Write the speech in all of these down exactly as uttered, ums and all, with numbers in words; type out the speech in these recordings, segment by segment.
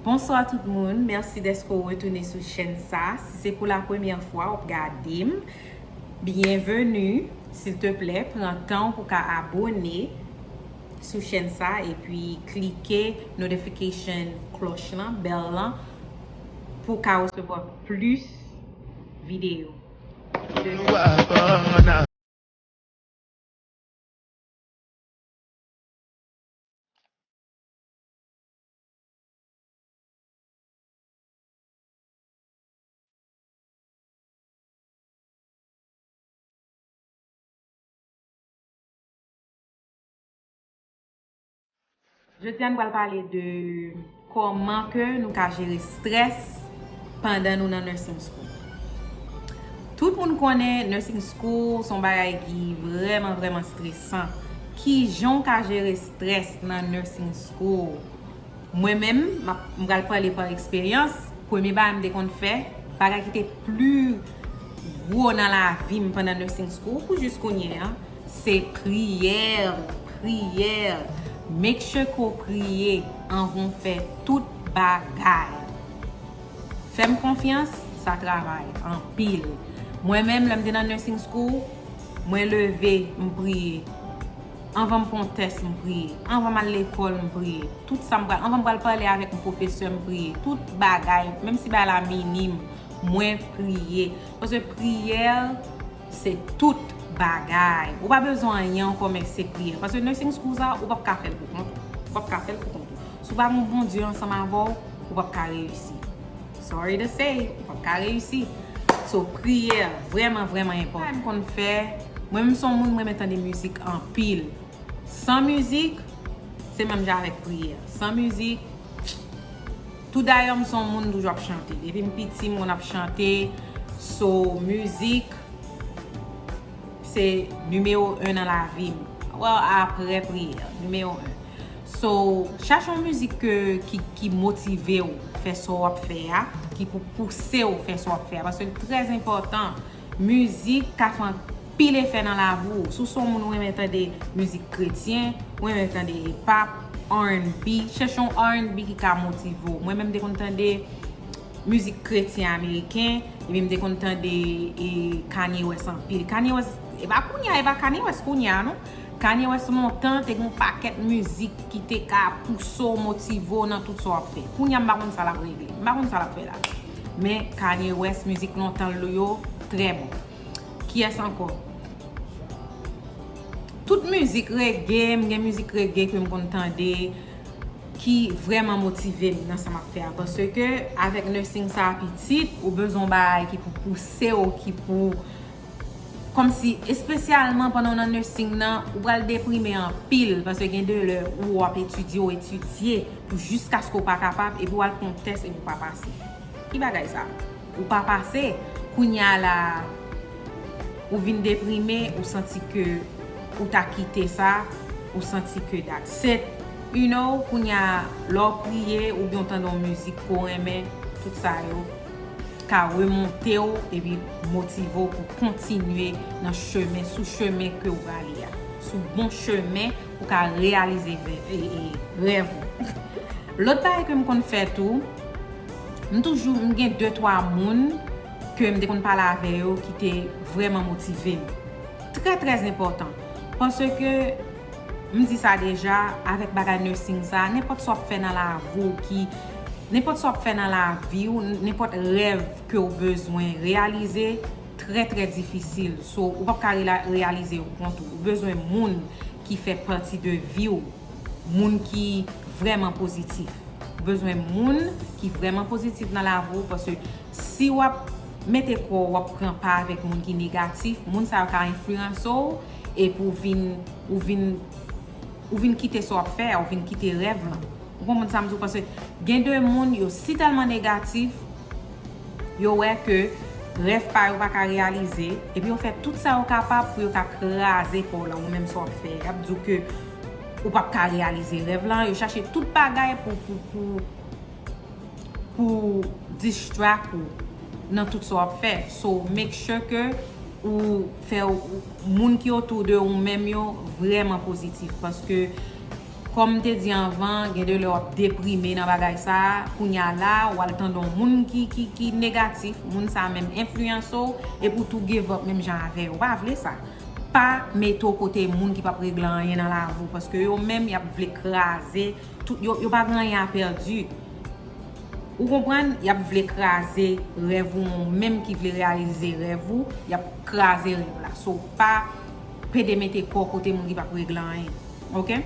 Bonswa tout moun, mèsi dèske w retounen sou chèn sa. Si se pou la premyè fwa w ap gade m, byenveni. Silteplè, pran tan w pou w ka abòne sou chèn sa epi klike notification klòch lan, bèl lan, pou w ka resevwa plis videyo. Jodi a, nou pral pale de kòman ke nou ka jere strès pandan nou nan nursing school. Tout moun konnen nursing school se yon bagay ki vrèman, vrèman stresan. Kijan w ka jere strès nan nursing school? Mwen menm, m ap, m pral pale pa eksperyans. Premye bagay m te konn fè, bagay ki te pli gwo nan lavi m pandan nursing school, pou jis kounye a, se priyè, priyè. Make sure ke w priye anvan w fè tout bagay. Fè m konfyans, sa travay anpil. Mwen menm, lè m te nan nursing school, mwen leve, m priye. Anvan m pran yon tès, m priye. Anvan m al lekòl, m priye. Tout sa m pral, anvan m pral pale avèk yon pwofesè, m priye. Tout bagay, menm si bagay la minim, mwen priye. Paske priyè, se tout bagay. Ou pa bezwen anyen ankò, men se priyè. Paske nursing school sa, ou p ap ka fè l pou kont ou. Ou p ap ka fè l pou kont ou. Si w pa gen yon Bondye ansanm avè w, ou p ap ka reyisi. Sorry to say, ou p ap ka reyisi. So, priyè, vrèman, vrèman enpòtan. Sa m konn fè, mwen menm se yon moun, mwen renmen tande mizik anpil. San mizik, se menm jan avèk priyè. San mizik, tou dayè, m se yon moun toujou ap chante. Depi m piti, m konn ap chante. So, mizik, se nimewo en nan lavi m. Well, apre priyè, nimewo en. So, chache yon mizik ke, ki, ki motive w fè sa w ap fè a, ki pou pouse w fè sa w ap fè a. Paske l trè enpòtan. Mizik ka fè anpil efè nan lavi w. Si w se yon moun ou renmen tande mizik kretyen, ou renmen tande hip hop, R and B, chèche yon R and B ki ka motive w. Mwen menm, m te konn tande mizik kretyen ameriken, epi m te konn tande, e, Kanye West anpil. Kanye West, e pa kounye a, e pa Kanye West kounye a, non. Kanye West lontan te gen yon pakèt mizik ki te ka pouse w, motive w nan tout sa w ap fè. Kounye a, m pa konn sa l ap regle. M pa konn sa l ap fè la. Men Kanye West, mizik lontan l yo, trè bon. Kiyès ankò? Tout mizik reggae, m gen mizik reggae ke m konn tande, ki vrèman motive m nan sa m ap fè a. Paske avèk nursing sa a pitit, ou bezwen yon bagay ki pou pouse w, ki pou, kòmsi, espesyalman pandan w nan nursing nan, ou pral deprime anpil, paske gen de lè ou ap etidye, ou etidye pou jiskaske w pa kapab, epi w al pran yon tès epi w pa pase. Ki bagay sa? Ou pa pase, kounye a la, ou vin deprime, ou santi ke ou ta kite sa, ou santi ke that's it. You know, kounye a, lè w priye, oubyen w tande yon mizik ke w renmen, tout sa yo ka remonte w, epi motive w pou kontinye nan chemen, sou chemen ke w prale a. Sou bon chemen pou w ka reyalize vè-, e, e, rèv ou. Lòt bagay ke m konn fè tou, m toujou, m gen de twa moun ke m te konn pale avè yo ki te vrèman motive m. Trè, trè enpòtan. Paske, m di sa deja, avèk bagay nursing sa, nenpòt sa w ap fè nan lavi w ki, nenpòt sa w ap fè nan lavi w, nenpòt rèv ke w bezwen reyalize, trè, trè difisil. So, ou p ap ka rela-, reyalize yo pou kont ou. Ou bezwen moun ki fè pati de vi w, moun ki vrèman pozitif. Ou bezwen moun ki vrèman pozitif nan lavi w, paske si w ap mete kò w, w ap pran pa avèk moun ki negatif, moun sa yo ka enfliyanse w, epi w vin, ou vin, ou vin kite sa w ap fè a, ou vin kite rèv lan. Ou konprann sa m di w? Paske gen de moun, yo si tèlman negatif, yo wè ke rèv pa yo pa ka reyalize, epi yo fè tout sa yo kapab pou yo ka kraze pa w la, ou menm sa w ap fè. Y ap di w ke ou p ap ka reyalize rèv lan, yo chache tout bagay pou, pou, pou, pou distract ou nan tout sa w ap fè. So, make sure ke ou fè ou, moun ki otou de ou menm yo vrèman pozitif, paske Kòm m te di anvan, gen de lè w ap deprime nan bagay sa a, kounye a la, w al tande yon moun ki, ki, ki negatif, moun sa a menm enfliyanse w, epi w tou give up menm jan avè yo. W pa vle sa. Pa mete w kote moun ki p ap regle anyen nan lavi w, paske yo menm, y ap vle kraze, tout, yo, yo pa gen anyen a pèdi. Ou konprann? Y ap vle kraze rèv ou, ou menm ki vle reyalize rèv ou, y ap kraze rèv la. So, pa pede mete kò w kote moun ki p ap regle anyen. Oke?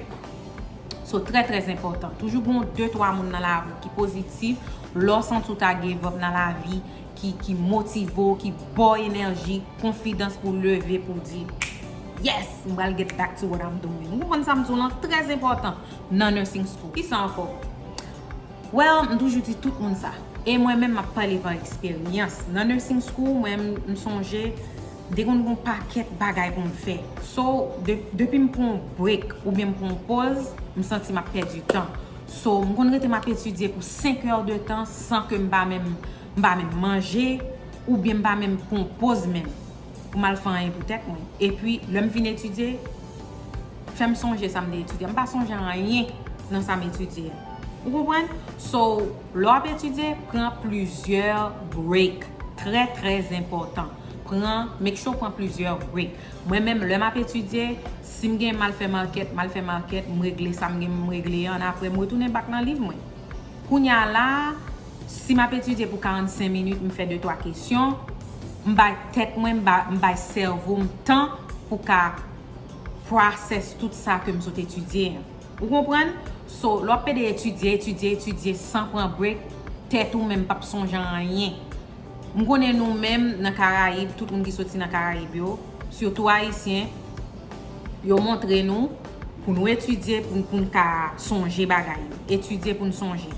So, trè, trè enpòtan. Toujou gen yon de, twa moun nan lavi w ki pozitif. Lè w santi w ta give up nan lavi, ki, ki motive w, ki ba w enèji, konfidans pou w leve, pou w di, "Yes, m pral get back to what I'm doing." Ou konprann sa m di w lan? Trè enpòtan nan nursing school. Kisa ankò? Well, m toujou di tout moun sa. E mwen menm, m ap pale pa eksperyans. Nan nursing school, mwen, m, m sonje, m te konn gen yon pakèt bagay pou m fè. So, de, depi m pran yon break oubyen m pran yon pòz, m santi m ap pèdi tan. So, m konn rete m ap etidye pou senk è de tan san ke m pa menm, m pa menm manje oubyen m pa menm pran yon pòz menm pou m al fè anyen pou tèt mwen. Epi, lè m fin etidye, fè m sonje sa m te etidye. M pa sonje anyen nan sa m etidye a. Ou konprann? So, lè w ap etidye, pran plizyè break. Trè, trè enpòtan. Pran, make sure w pran plizyè break. Mwen menm, lè m ap etidye, si m gen m al fè market, m al fè market, m regle sa m gen m regle an, apre m retounen back nan liv mwen. Kounye a la, si m ap etidye pou karannsenk minit, m fè de, twa kesyon, m bay tèt mwen, m ba-, m bay sèvo m tan pou ka process tout sa ke m sot etidye an. Ou konprann? So, lè w ap pede etidye, etidye, etidye san pran break, tèt ou menm p ap sonje anyen. M konnen nou menm nan Karayib, tout moun ki soti nan Karayib yo, sitou Ayisyen, yo montre nou pou nou etidye, pou, pou n ka sonje bagay yo. Etidye pou n sonje.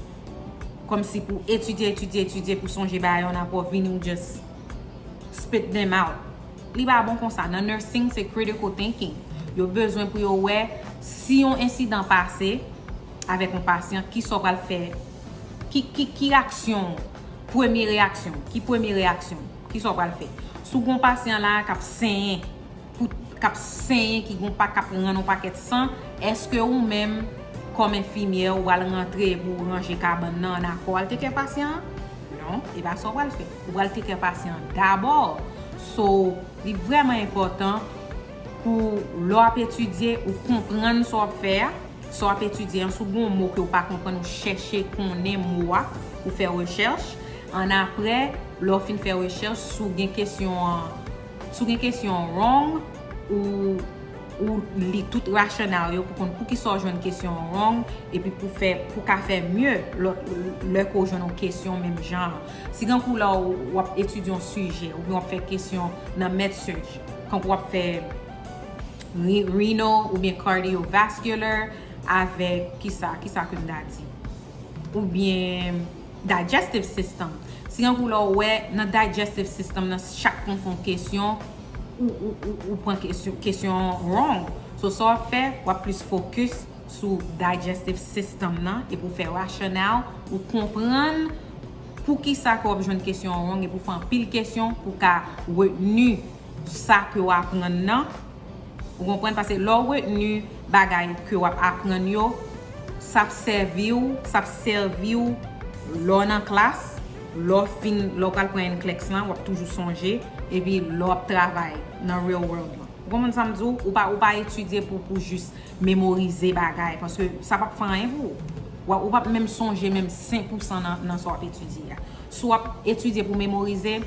Kòmsi pou etidye, etidye, etidye pou sonje bagay yo, n ap vini ou just spit them out. Li pa bon konsa. Nan nursing, se critical thinking. Yo bezwen pou yo wè si yon ensidan pase avèk yon pasyan, kisa w pral fè, ki, ki, ki aksyon, premye reyaksyon, ki premye reyaksyon, kisa w pral fè? Si w gen yon pasyan la k ap senyen, pou, k ap senyen, ki gon pa, k ap rann yon pakèt san, èske ou menm, kòm enfimyè, ou pral rantre pou w ranje kabann nan an akò al teke pasyan an? Non, e pa sa w pral fè. Ou pral teke pasyan an dabò. So, li vrèman enpòtan pou lè w ap etidye, ou konprann sa w ap fè a, sa w ap etidye an, si w gen yon mo ke w pa konprann, ou chèche konnen mo a, ou fè rechèch. Annapre, lè w fin fè rechèch, si w gen kesyon an, si w gen kesyon an wrong, ou, ou li tout rasyonal yo pou konn poukisa w jwenn kesyon an wrong, epi pou fè, pou ka fè mye lòt, lè ke w jwenn yon kesyon menm jan an. Si gen kou la w, w ap etidye yon sijè, oubyen w ap fè kesyon nan med surg, kankou w ap fè re-, renal oubyen cardiovascular avèk kisa, kisa ke m ta di? Oubyen digestive system. Si gen kou la w wè nan digestive system nan, chak kon fè yon kesyon, ou, ou, ou, ou pran kesyon, kesyon wrong. So, sa w ap fè, w ap plis focus sou digestive system nan, epi w fè rasyonal, ou konprann poukisa ke w ap jwenn kesyon wrong, epi w fè anpil kesyon pou w ka retni sa ke w aprann nan. Ou konprann? Paske lè w retni bagay ke w ap aprann yo, sa ap sèvi w, sa ap sèvi w lè w nan klas, lè w fin, lè w pral pran NCLEX lan, w ap toujou sonje, epi lè w ap travay nan real world lan. Ou konprann sa m di w? Ou pa, ou pa etidye pou, pou jis memorize bagay, paske sa p ap fè anyen pou ou. W ap, ou p ap menm sonje menm senk pousan nan, nan sa w ap etidye a. Si w ap etidye pou memorize,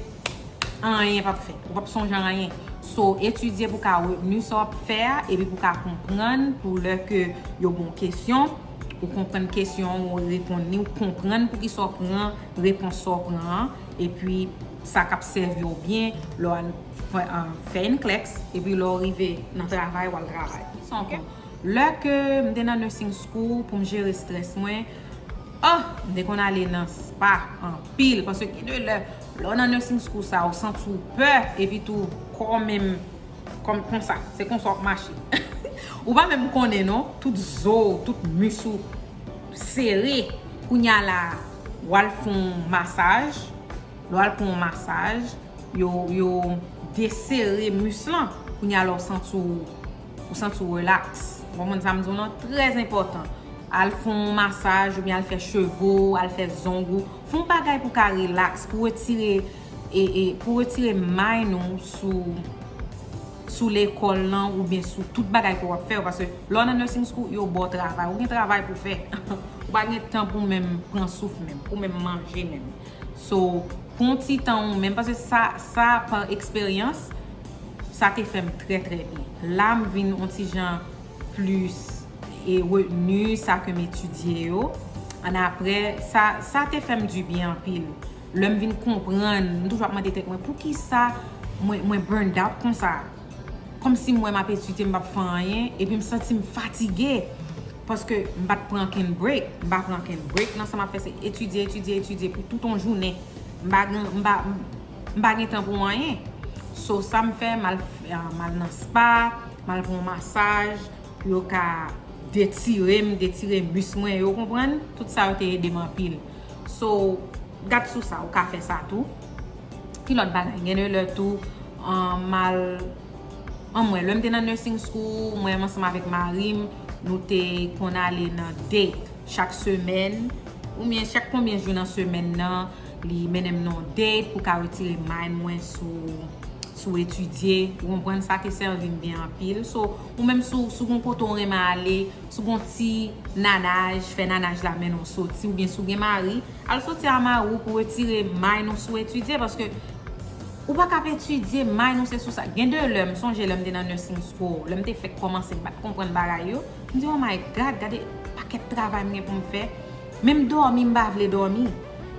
anyen p ap fèt. Ou p ap sonje anyen. So, etidye pou ka retni sa w ap fè a, epi pou ka konprann, pou lè ke yo ba w kesyon, ou konprann kesyon an, ou reponn li, ou konprann poukisa w pran repons sa w pran an, epi sa k ap sèvi w byen lè w al fè, ah, fè NCLEX, epi lè w rive nan travay, w al travay. Sa ankò. Lè ke m te nan nursing school, pou m jere strès mwen, oh, m te konn ale nan spa anpil, paske gen de lè, lè w nan nursing school sa, ou santi w pè, epi tou, kò w menm, kòm konsa, se konsa w ap mache. Ou pa menm konnen non, tout zo w, tout mis ou sere. Kounye a la, w al fè yon masaj, lè w al pran yon masaj, yo, yo desere mis lan. Kounye a la, w santi w, ou santi w relax. Ou konprann sa m di w lan? Trè enpòtan. Al fè yon masaj oubyen al fè cheve w, al fè zong ou. Fè yon bagay pou w ka rilaks, pou w retire, e, e, pou w retire mind ou sou, sou lekòl lan oubyen sou tout bagay ke w ap fè yo. Paske lè w nan nursing school, yo ba w travay. Ou gen travay pou w fè. Ou pa gen tan pou w menm pran souf menm, pou w menm manje menm. So, pran yon ti tan ou menm, paske sa, sa pa eksperyans, sa te fè m trè, trè byen. La, m vin yon ti jan plis e retni sa ke m etidye yo. Annapre, sa, sa te fè m dibyen anpil. Lè m vin konprann, m toujou ap mande tèt mwen, poukisa mwen, mwen burned out konsa? Kòmsi m wè m ap etidye, m p ap fè anyen, epi m santi m fatige. Paske m pa t pran ankenn break. M pa pran ankenn break nan sa m ap fè, se etidye, etidye, etidye pou tout yon jounen. M pa gen, m pa, m pa gen tan pou anyen. So, sa m fè, m al, m al nan spa, m al pran yon masaj, pou yo ka detire m, detire mis mwen, yo konprann? Tout sa yo te ede m anpil. So, gad sou sa, ou ka fè sa tou. Ki lòt bagay? Gen de lè tou, um, m al, anmwey, lè m te nan nursing school, mwen ansanm avèk mari m, nou te konn ale nan date chak semèn, oubyen chak konbyen jou nan semèn nan, li mennen m nan yon date pou ka retire mind mwen sou, sou etidye. Ou konprann, sa te sèvi m byen anpil. So, ou menm si w, si w gen kote w renmen ale, si w gen yon ti nanaj, fè nanaj la mennen w soti, oubyen si w gen mari, al soti a mari w pou w retire mind ou sou etidye, paske ou pa ka ap etidye, mind ou se sou sa. Gen de lè, m sonje lè m te nan nursing school, lè m te fèk kòmanse, m pa t konprann bagay yo. M di, "Oh my God, gade pakèt travay m gen pou m fè." Menm dòmi, m pa vle dòmi.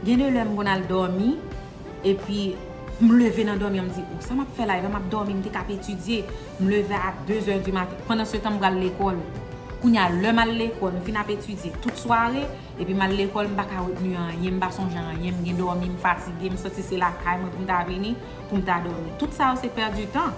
Gen de lè, m konn al dòmi, epi m leve nan dòmi an, m di, "Oh, sa m ap fè la? Epa m ap dòmi, m te ka ap etidye." M leve a de zè di maten. Pandan se tan, m pral lekòl. Kounye a, lè m al lekòl, m fin ap etidye tout sware, epi m al lekòl, m pa ka retni anyen, m pa sonje anyen, m gen dòmi, m fatige, m santi se lakay mwen pou m ta vini, pou m ta dòmi. Tout sa yo se pèdi tan.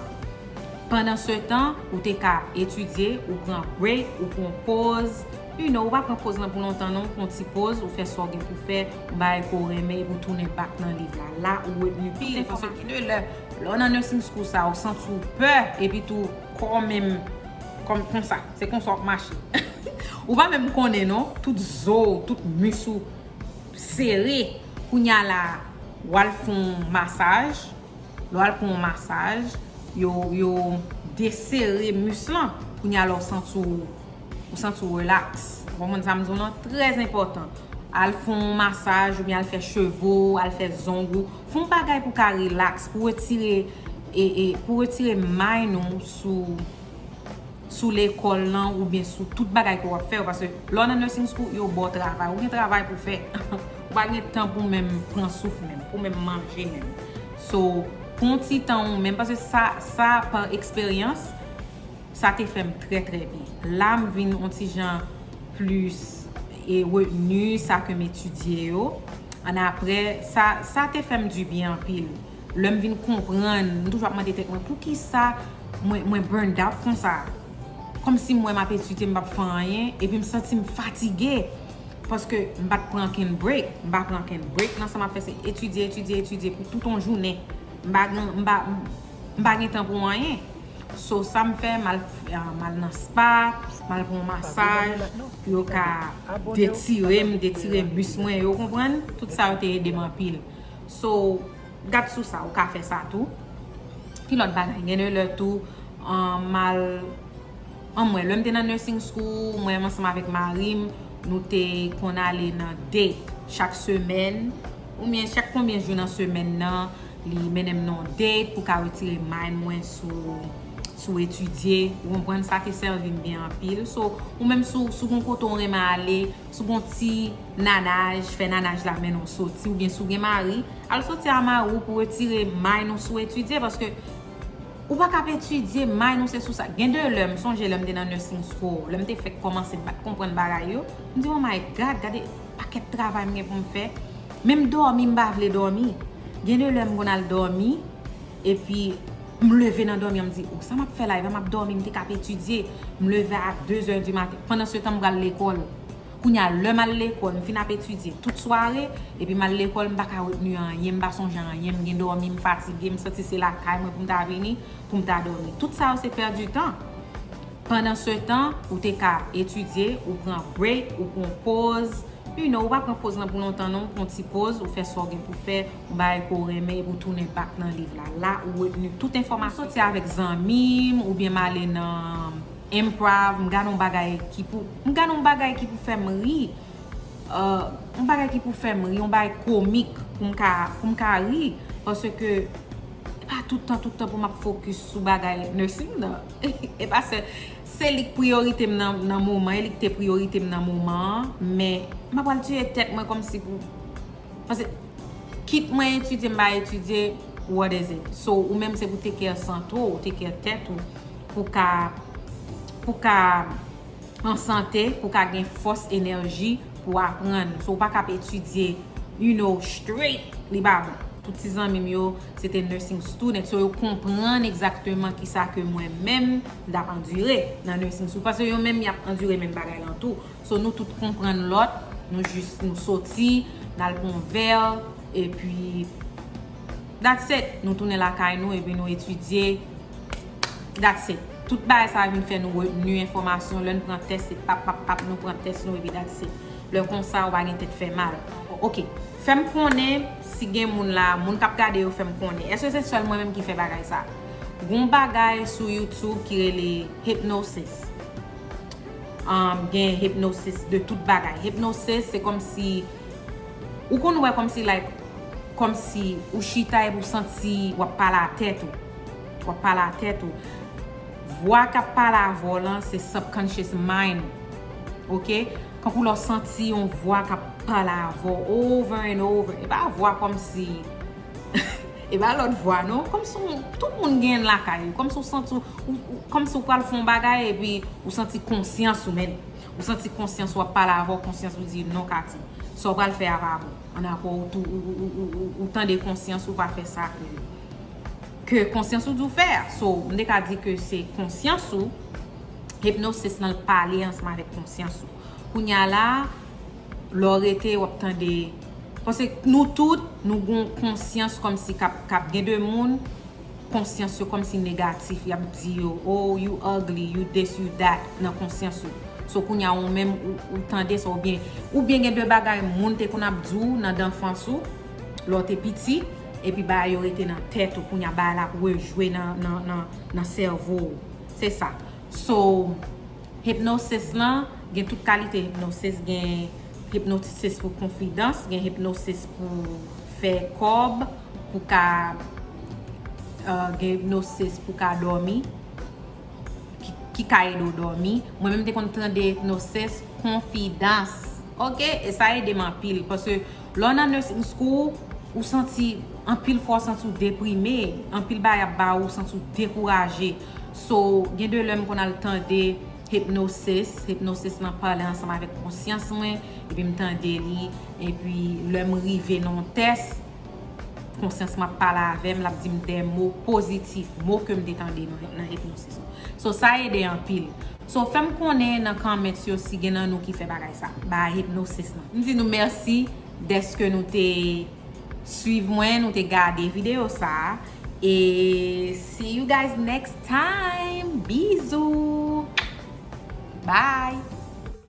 Pandan se tan, ou te ka etidye, ou pran break, ou pran pòz. You know, ou pa pran pòz lan pou lontan non, ou pran ti pòz, ou fè sa w gen pou fè, yon bagay ke w renmen, epi w tounen back nan liv la. La, ou retni tout enfòmasyon ki de lè. Lè w nan nursing school sa, ou santi w pè, epi tou, kò w menm, kòm konsa. Se konsa w ap mache. Ou pa menm konnen non, tout zo w, tout mis ou sere. Kounye a la, w al fè yon masaj. Lè w al pran yon masaj, yo, yo desere mis lan. Kounye a la, w santi w, ou santi w relax. Ou konprann sa m di w lan? Trè enpòtan. Al fè yon masaj oubyen al fè cheve w, al fè zong ou. Fè yon bagay pou w ka rilaks, pou w retire, e, e, pou w retire mind ou sou, sou lekòl lan oubyen sou tout bagay ke w ap fè yo. Paske lè w nan nursing school, yo ba w travay. Ou gen travay pou w fè. Ou pa gen tan pou w menm pran souf menm, pou w menm manje menm. So, pran yon ti tan ou menm, paske sa, sa pa eksperyans, sa te fè m trè, trè byen. La, m vin yon ti jan plis e retni sa ke m etidye yo. Annapre, sa, sa te fè m dibyen anpil. Lè m vin konprann, m toujou ap mande tèt mwen, "Poukisa mwen, mwen burned out konsa? Kòmsi m wè m ap etidye, m p ap fè anyen, epi m santi m fatige." Paske m pa t pran ankenn break. M pa pran ankenn break nan sa m ap fè, se etidye, etidye, etidye pou tout yon jounen. M pa gen, m pa, m pa gen tan pou anyen. So, sa m fè, m al, m al nan spa, m al pran yon masaj, pou yo ka detire m, detire mis mwen, yo konprann? Tout sa yo te ede m anpil. So, gad sou sa, ou ka fè sa tou. Ki lòt bagay? Gen de lè tou, um, m al, anmwey, lè m te nan nursing school, mwen ansanm avèk mari m, nou te konn ale nan date chak semèn, oubyen chak konbyen jou nan semèn nan, li mennen m nan yon date pou ka retire mind mwen sou, sou etidye. Ou konprann, sa te sèvi m byen anpil. So, ou menm si w, si w gen yon kote w renmen ale, si w gen yon ti nanaj, fè nanaj la mennen w soti, oubyen si w gen mari, al soti a mari w pou w retire mind ou sou etidye, paske ou pa ka ap etidye, mind ou se sou sa. Gen de lè, m sonje lè m te nan nursing school, lè m te fèk kòmanse, m pa t konprann bagay yo. M di, "Oh my God, gade pakèt travay m gen pou m fè." Menm dòmi, m pa vle dòmi. Gen de lè, m konn al dòmi, epi m leve nan dòmi an, m di, "Oh, sa m ap fè la? Epa m ap dòmi, m te ka ap etidye." M leve a de zè di maten. Pandan se tan, m pral lekòl. Kounye a, lè m al lekòl, m fin ap etidye tout sware, epi m al lekòl, m pa ka retni anyen, m pa sonje anyen, m gen dòmi, m fatige, m santi se lakay mwen pou m ta vini, pou m ta dòmi. Tout sa yo se pèdi tan. Pandan se tan, ou te ka etidye, ou pran break, ou pran poz. You know, ou pa pran poz lan pou lontan non, ou pran ti poz, ou fè sa w gen pou fè, ou bay ke w renmen, epi ou tounen back nan liv la. La, ou retni tout enfòmasyon. M soti avèk zanmi m, oubyen m ale nan improv, m gade yon bagay ki pou, m gade yon bagay ki pou fè m ri. Uh, yon bagay ki pou fè m ri, yon bagay komik pou m ka, pou m ka ri. Paske e pa tout tan, tout tan pou m ap fokis sou bagay nursing nan. E pa se, se li k priyorite m nan, nan moman, e li k te priyorite m nan moman an, men m ap pral tiye tèt mwen kòmsi pou, paske kit mwen etidye, m pa etidye, what is it? So, ou menm se pou take care sante w, take care tèt ou, pou ka, pou ka an sante, pou ka gen fòs, enèji pou aprann. So, ou pa ka ap etidye, you know, straight, li pa bon. Tout ti zanmi m yo, se te nursing student. So, yo konprann egzakteman kisa ke mwen menm, m t ap andire nan nursing school. Paske yo menm, y ap andire menm bagay lan tou. So, nou tout konprann lòt, nou jis, nou soti, n al pran yon vè, epi, that's it. Nou tounen lakay nou, epi nou etidye. That's it. Tout bagay sa vin fè nou retni enfòmasyon. Lè n pran tès, se pap, pap, pap, nou pran tès nou, epi that's it. Lè konsa, ou pa gen tèt fè mal. Ok. Fè m konnen si gen moun la, moun k ap gade yo fè m konnen. Èske se sèl mwen menm ki fè bagay sa? Gon bagay sou YouTube ki rele hypnosis. Um, gen hypnosis de tout bagay. Hypnosis, se kòmsi, ou konn wè kòmsi, like, kòmsi ou chita epi ou santi w ap pale a tèt ou. W ap pale a tèt ou. Vwa k ap pale avè w lan, se subconscious mind. Ok? Kankou lè w santi yon vwa k ap pale avè w over and over. E pa vwa kòmsi, e pa lòt vwa, non. Kòmsi w, tout moun gen lakay yo. Kòmsi w santi w, ou, ou, kòmsi w pral fè yon bagay, epi ou santi konsyans ou, men. Ou santi konsyans ou ap pale avè w, konsyans ou di, "Non, Katy, sa w pral fè a pa bon." Annapre, ou tou, ou, ou, ou, ou, ou tande konsyans ou pa fè sa ke, ke konsyans ou di w fè a. So, m te ka di ke se konsyans ou, hipnosis lan l pale ansanm avèk konsyans ou. Kounye a la, lè w rete, w ap tande. Paske nou tout, nou gon konsyans kòmsi k ap, k ap gen de moun, konsyans yo kòmsi negatif. Y ap di yo, "Oh, you ugly, you this, you that," nan konsyans ou. So, kounye a ou menm, ou, ou tande sa, oubyen, oubyen gen de bagay moun te konn ap di w nan danfans ou, lè w te piti, epi bagay yo rete nan tèt ou, kounye a bagay la ap rejwe nan, nan, nan, nan sèvo w. Se sa. So, hipnosis lan, gen tout kalite hipnosis, gen hipnosis pou konfidans, gen hipnosis pou fè kòb, pou ka, uh, gen hipnosis pou ka dòmi, ki, ki ka ede w dòmi. Mwen menm te konn tande hipnosis konfidans. Ok? E sa ede m anpil, paske lè w nan nursing school, ou santi, anpil fwa w santi w deprime, anpil bagay ap ba ou, ou santi w dekouraje. So, gen de lè m konn al tande hipnosis, hipnosis lan pale ansanm avèk konsyans mwen, epi m tande li, epi lè m rive nan yon tès, konsyans mwen ap pale avè m, l ap di m de mo pozitif, mo ke m te tande nan, nan hipnosis lan. So, sa ede anpil. So, fè m konnen nan comments yo si gen nan nou ki fè bagay sa, bay hipnosis lan. M di nou mèsi dèske nou te swiv mwen, nou te gade videyo sa. E see you guys next time. Bizou. Bye.